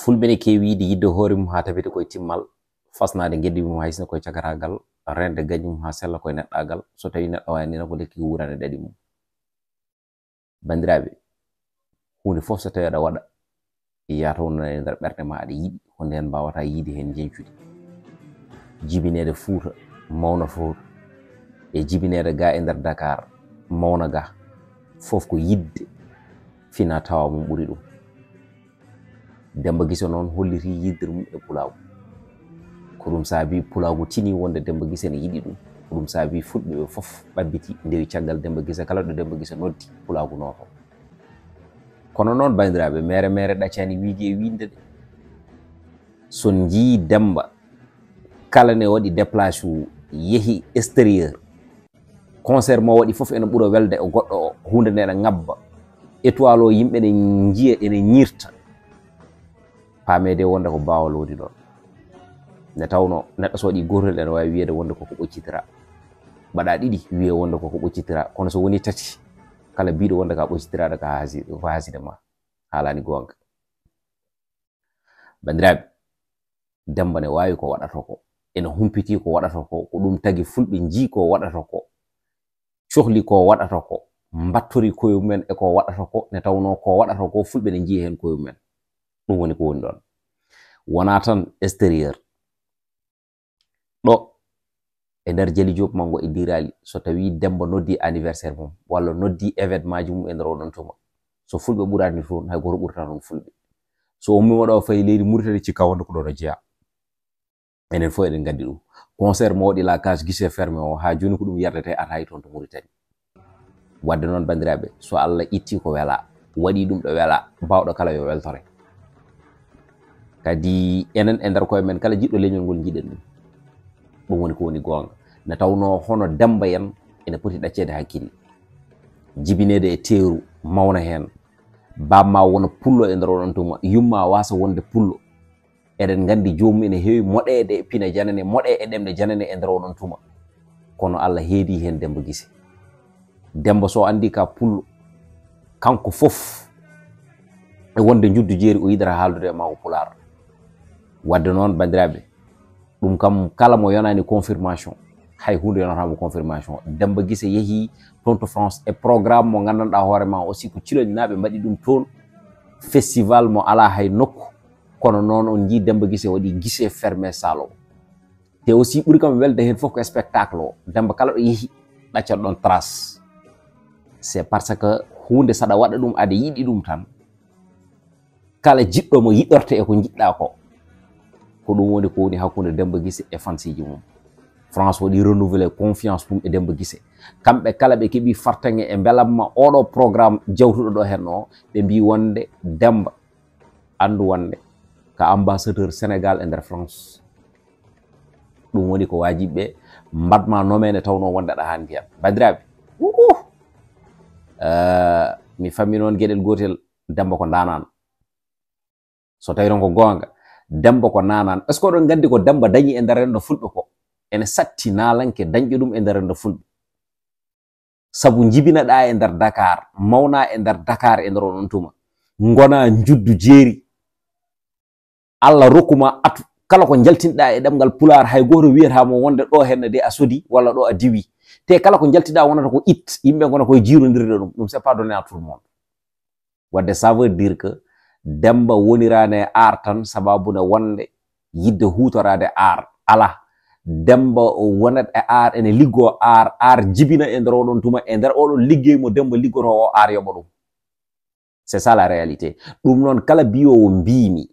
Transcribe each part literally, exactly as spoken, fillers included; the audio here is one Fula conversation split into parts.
Fulɓe ne keewi yiide yidde hoore mum haa tabita koye timmal, fasnaade geddi mum haa hisna koye cakaraagal, reende gañi mum haa sella koye neɗɗaagal, so tawii neɗɗo waawii nena ko lekki ko wuurani ɗaɗi mum. Banndiraaɓe, huunde fof so tawii aɗa waɗa, yataw nana e nder ɓerɗe ma aɗa yiɗi, ko ndeen mbaawata yiide heen njeñcudi. Jibineede Fuuta, mawna Fuuta, e jibineede ga e nder Dakar, mawna ga, fof ko yiɗde fina tawa mum ɓuri ɗum. Demmba Gise noon holliti yiɗde mum e pulaagu. Ko ɗum saabi pulaagu tini wonde Demmba Gise ne yiɗi ɗum. Ko ɗum saabi fulɓe ɓe fof ɓabbiti, ndewi caggal Demmba Gise, kala ɗo Demmba Gise noddi, pulaagu nooto. Kono noon, banndiraaɓe, meere meere ɗaccani wiigi e wiinde de. So njii Demmba, kala ne waɗi déplacé, yehi extérieur, concert mo waɗi fof ene ɓura welde e goɗɗo o, huunde nde ene ŋabba. Étoile o yimɓe ne njiya, ene ñirta. Paameede wonde ko baawal woni ɗoon. Nde tawnoo neɗɗo so waɗi gootel ene waawi wiyeede wonde koko ɓoccitira. Mbaɗa ɗiɗi, wiyee wonde koko ɓoccitira. Kono so woni tati, kala biiɗo wonde ka ɓoccitiraaɗo ka haasi-, ko haaside ma. Haalaani goonga. Banndiraaɓe, Demmba ne waawi ko waɗata ko. Ene humpitii ko waɗata ko. Ko ɗum tagi fulɓe njii ko waɗata ko. Cohli ko waɗata ko. Mbattori koye mumen e ko waɗata ko. Nde tawnoo ko waɗata ko, fulɓe ne njii heen koye mumen. Ɗum woni ko woni ɗoon. Wonaa tan extérieur. Ɗo, e nder Jali Joop Manngo e Diraali, so tawii Demmba noddi anniversaire mum, walla noddi événement ji mum e nder oɗon tuma, so fulɓe ɓuraani toon, hay gooto ɓurata toon fulɓe. So ummiima ɗo fayi leydi Muritani, cikka wonde ko ɗo no jeyaa. Enen fof eɗen nganndi ɗum. Concert mo waɗi La Cage guichet fermé o, haa jooni ko ɗum yerdetee ataay toon to Muritani. Waɗde noon, banndiraaɓe, so Allah ittii ko welaa, waɗii ɗum ɗo welaa, baawɗo kala yo weltore. Kadi enen e nder koye men, kala jiɗɗo leñol ngol, njiɗen ɗum. Ɗum woni ko woni goonga. Nde tawnoo hono Demmba en ene poti ɗacceede hakkille. Jibineede e teeru, mawna heen. Baaba ma wona pullo e nder oɗon tuma, yumma waasa wonde pullo. Eɗen nganndi joomum ene heewi moɗeede e pine janane, moɗee e ɗemɗe janane e nder oɗon tuma. Kono Allah heedi heen Demmba Gise. Demmba so anndi ka pullo, kanko fof e wonde njuddu jeeri o yiɗata haaldude e ma ko pulaar. Waɗde noon, banndiraaɓe, ɗum kam kala mo yonaani confirmation, hay huunde yonata mo confirmation. Demmba Gise yehi toon to France e programme mo nganndanɗaa hoore ma aussi ko Ciloñnaaɓe mbaɗi ɗum toon, festival mo alaa hay nokku. Kono noon on njii Demmba Gise waɗi guichet fermé salle o. Te aussi ɓuri kam welde heen fof ko spectacle o. Demmba kala ɗo yehi ɗaccat ɗon trace. C'est parce que huunde saɗa waɗa ɗum aɗa yiɗi ɗum tan. Kala jiɗɗo mo yiɗorte e ko njiɗɗa ko. Ko ɗum woni ko woni hakkunde Demmba Gise e fansiji mum. France waɗi renouveler confiance mum e Demmba Gise. Kamɓe kala ɓe keɓi fartaŋŋe e mbelamma oɗo programme jawtuɗo ɗo heen o, ɓe mbii wonde Demmba anndu wonde ka ambassadeur Sénégal e nder France. Ɗum woni ko waajibi ɓe mbaɗ ma nomee nde tawnoo wonde aɗa haandi heen. Banndiraaɓe, uh, uh, eh, mi fammi noon geɗel gootel, Demmba ko ndaanaan. So tawii noon ko goonga, Demmba ko ndaanaan. Est-ce que oɗon nganndi ko Demmba dañi e nder renndo fulɓe ko? Ene satti naalanke dañƴo ɗum e nder renndo fulɓe. Sabu njibinaɗaa e nder Dakar, mawnaa e nder Dakar e nder oɗon tuma. Ngonaa njuddu jeeri. Allah rokku ma atu. Kala ko njaltinɗaa e ɗemngal Pulaar, hay gooto wiyataa mo wonde ɗo henne de a sodi walla ɗo a diwi. Te kala ko njaltiɗaa wonata ko it, yimɓe ngona koye jiirondirde ɗum. Ɗum, c'est pas donné à tout le monde. Wadde, ça veut dire que Demmba woniraani e art tan, sababu ne wonde yiɗde huutoraade art alaa. Demmba wonat e art, ene liggoo art, art jibina e nder oɗon tuma, e nder oɗon liggey mo Demmba liggotoo o, art yoɓa ɗum. C'est ça la réalité. Ɗum noon, kala biyoowo mbiimi,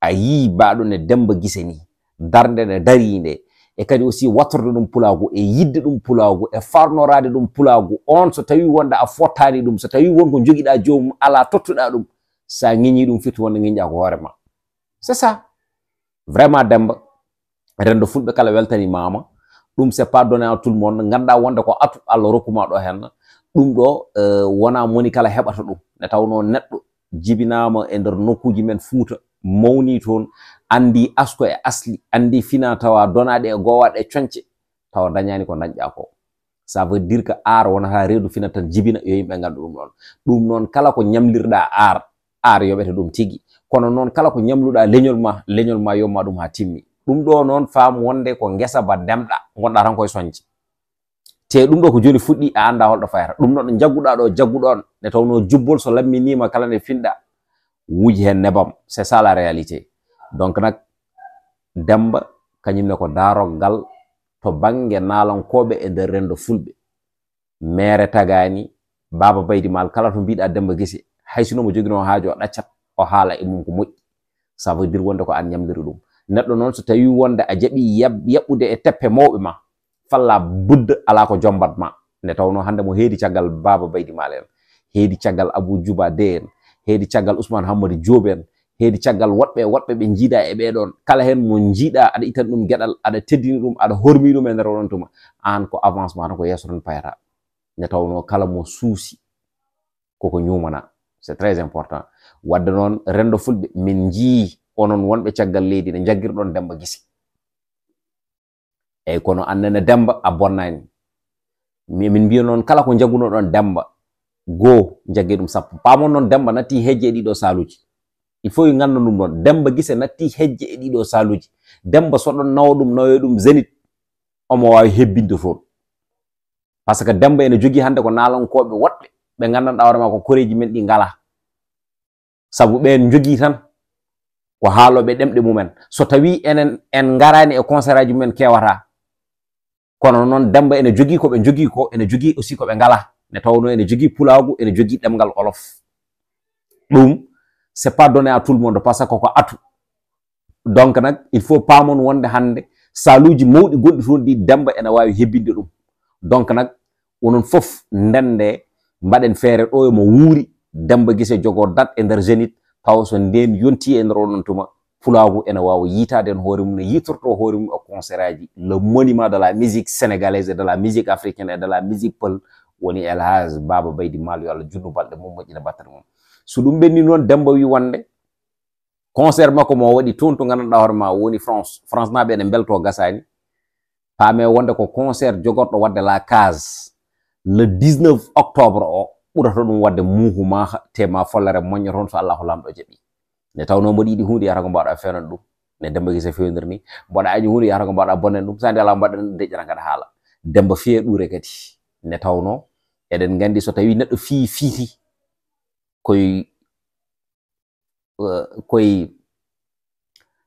a yii mbaɗo ne Demmba Gise ni, darnde nde darii nde, e kadi aussi wattorde ɗum pulaagu, e yiɗde ɗum pulaagu, e farnoraade ɗum pulaagu, on so tawii wonde a fottaani ɗum, so tawii won ko njogiɗaa joomum alaa tottuɗaa ɗum, so a ŋeñii ɗum firti wonde ŋeñɗaa ko hoore ma. C'est ça. Vraiment, Demmba, renndo fulɓe kala weltanimaama. Ɗum, c'est pas donné à tout le monde. Nganndaa wonde ko atu Allah rokku ma ɗo heen. Ɗum ɗo, eh, wonaa moni kala heɓata ɗum. Nde tawnoo neɗɗo jibinaama e nder nokkuuji men Fuuta, mawnii toon, anndii asko e asli, anndii fina tawa donaaɗe e goowaɗe e coñce, tawa dañaani ko dañɗaa ko. Ça veut dire que art wonata reedu fina tan jibina, yo yimɓe nganndu ɗum ɗoon. Ɗum noon, kala ko ñamlirɗaa art, art yoɓete ɗum tigi. Kono noon, kala ko ñamluɗaa leñol ma, leñol ma yomma ɗum haa timmi. Ɗum ɗo noon, faam wonde ko ngesa ba ndemɗa, ngonɗaa tan koye soñde. Te ɗum ɗo ko jooni fuɗɗi, a anndaa holɗo fayata. Ɗum ɗo ɗo njagguɗaa ɗo, jagguɗo on, nde tawnoo jubbol so lamminiima kala nde finɗa, wuji heen nebam. C'est ça la réalité. Donc nag, Demba, kañum ne ko daaroggal to bannge naalankooɓe e nder renndo fulɓe. Meere tagaani, Baaba Baydi Maal, kala to mbiɗa Demba Gise, hay sinno mo joginoo haaju o ɗaccat, o haala e mum ko moƴƴi. Ça veut dire wonde ko aan ñamliri ɗum. Neɗɗo noon, so tawii wonde a jaɓii yab-, yaɓɓude e teppe mawɓe ma, falla budda alaa ko jombat ma. Nde tawnoo hannde mo heedi caggal Baaba Baydi Maal en, heedi caggal Abuu Juba Dey en, heedi caggal Usmaan Hammadi Joob en, heedi caggal woɗɓe, woɗɓe ɓe njiidaa e ɓee ɗoon. Kala heen mo njiidaa aɗa itana ɗum geɗal, aɗa teddini ɗum, aɗa hormii ɗum e nder onon tuma. Aan ko avancement tan, ko yeeso tan payata. Nde tawnoo kala mo suusi koko ñuumana. C'est très important. Wadde noon, renndo fulɓe, min njii onon wonɓe caggal leydi ne njaggirɗon Demba Gise. Eyyi, kono aan nene Demba a bonnaani. Mi, min mbiya noon, kala ko njaggunoɗon Demba goo, njagge ɗum sappo. Paamon noon, Demba natti hejje e ɗiɗo saaluuji. Il faut yo nganndu ɗum ɗoon. Demba Gise natti hejje e ɗiɗo saaluuji. Demba so ɗon nawa ɗum, nawoya ɗum Zénith, omo waawi hebbinde toon. Par ce que Demba ene jogii hannde ko naalankooɓe woɗɓe, ɓe nganndanɗaa hoore maa ko koreeji men ɗi ngalaa. Sabu ɓeen njogii tan ko haalooɓe ɗemɗe mumen. So tawii enen en ngaraani e concert aji mumen, kewataa. Kono noon, Demba ene jogii ko ɓe njogii ko, ene jogii aussi ko ɓe ngalaa. Nde tawnoo ene jogii pulaagu, ene jogii ɗemngal Wolof. Ɗum, c'est pas donné à tout le monde, par ce que ko atout. Donc nag, il faut paamon wonde hannde saaluuji mawɗi gonɗi toon ɗi, Demba ene waawi hebbinde ɗum. Donc nag, onon fof ndende, mbaɗen feere ɗo yo mo wuuri, Demba Gise jogoo date e nder Zénith, tawa so ndeen yontii e nder onon tuma, pulaagu ene waawa yiytaade heen hoore mum, ne yiytortoo hoore mum e concert aji, le monument de la musique sénégalaise et de la musique africaine et de la musique peul, woni El Hadj Baaba Baydi Maal, yo Allah juutnu balɗe mum, moƴƴina battane mum. So ɗum ɓenni noon, Demba wi wonde concert makko mo o waɗi toon to nganndanɗaa hoore ma woni France. France naaɓe ene mbeltoo, gasaani. Paamee wonde ko concert jogorɗo waɗde la case le dix-neuf octobre o, ɓurata ɗum waɗde muuhu maaha, te ma follere moƴƴa toon so Allaahu Laamɗo jaɓii. Nde tawnoo mboɗo yiɗi huunde, yahata ko mbaawɗaa feewnan ɗum. Ne Demba Gise feewnir ni, mboɗo añi huunde, yahata ko mbaawɗaa bonnan ɗum. So a nde alaa mbaɗɗen ɗum, deƴƴata ngaɗa haala. Demba fiyee ɗuure kadi. Nde tawnoo eɗen nganndi so tawii neɗɗo fii fiiti, koye eh, koye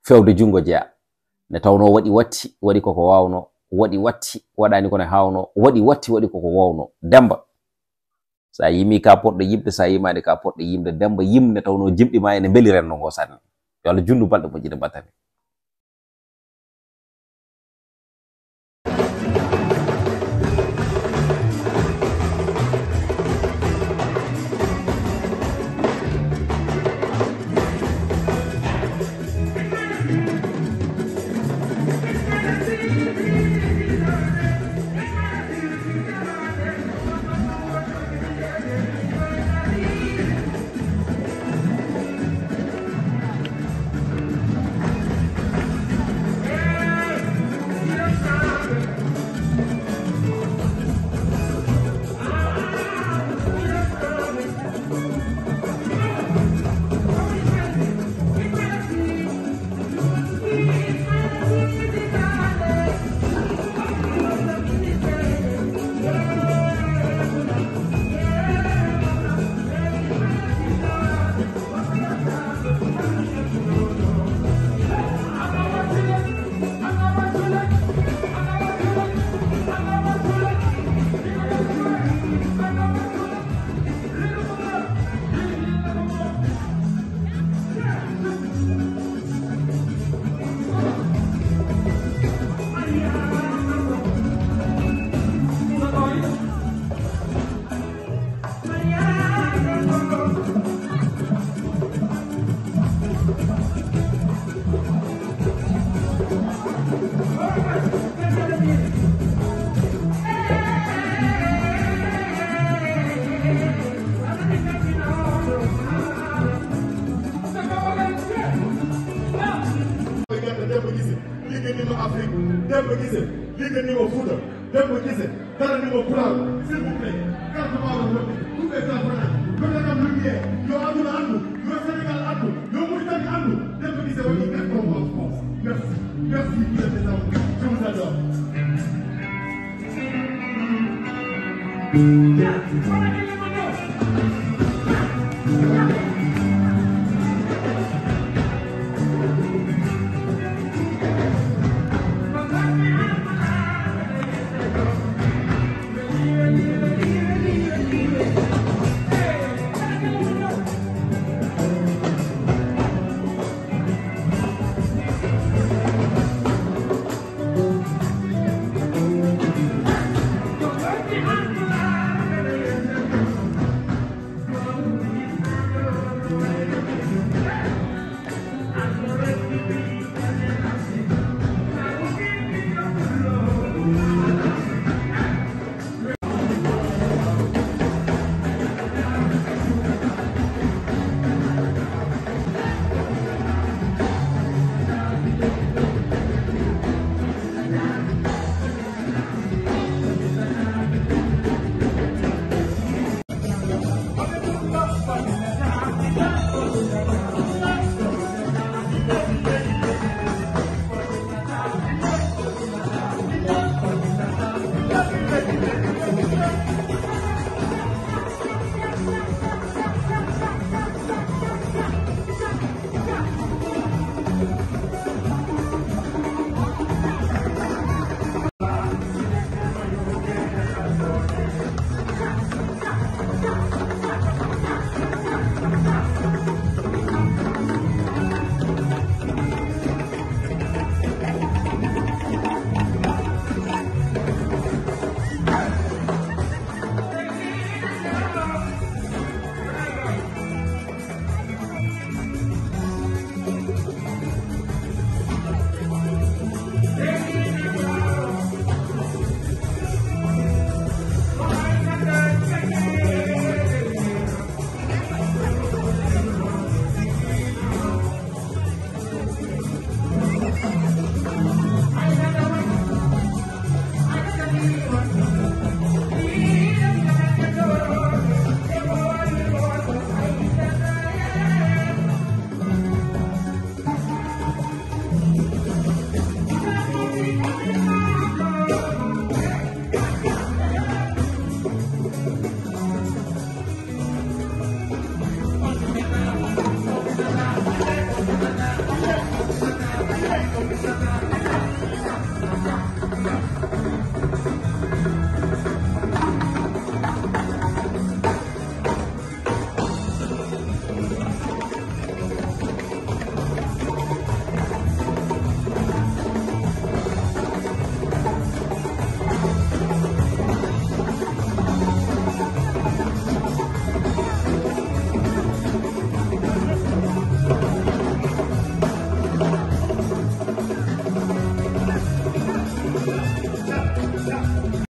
feewde junngo jeyaa. Nde tawnoo waɗi watti, waɗi koko waawnoo, waɗi watti, waɗaani ko ne haawnoo, waɗi watti, waɗi koko waawnoo. Demba, so a yimii ka poɗɗo yiɓde, so a yimaani ka poɗɗo yimde, Demba yim nde tawnoo jimɗi ma ene mbeli renndo ngoo sanne. Yo Allah juutnu balɗe moƴƴi ɗe mbaɗaten. Demba Guissé, ligganima Afrique. Demba Guissé, ligganima Fouta. Demba Guissé, daranima Pulaar. S'il vous plaît, carte ma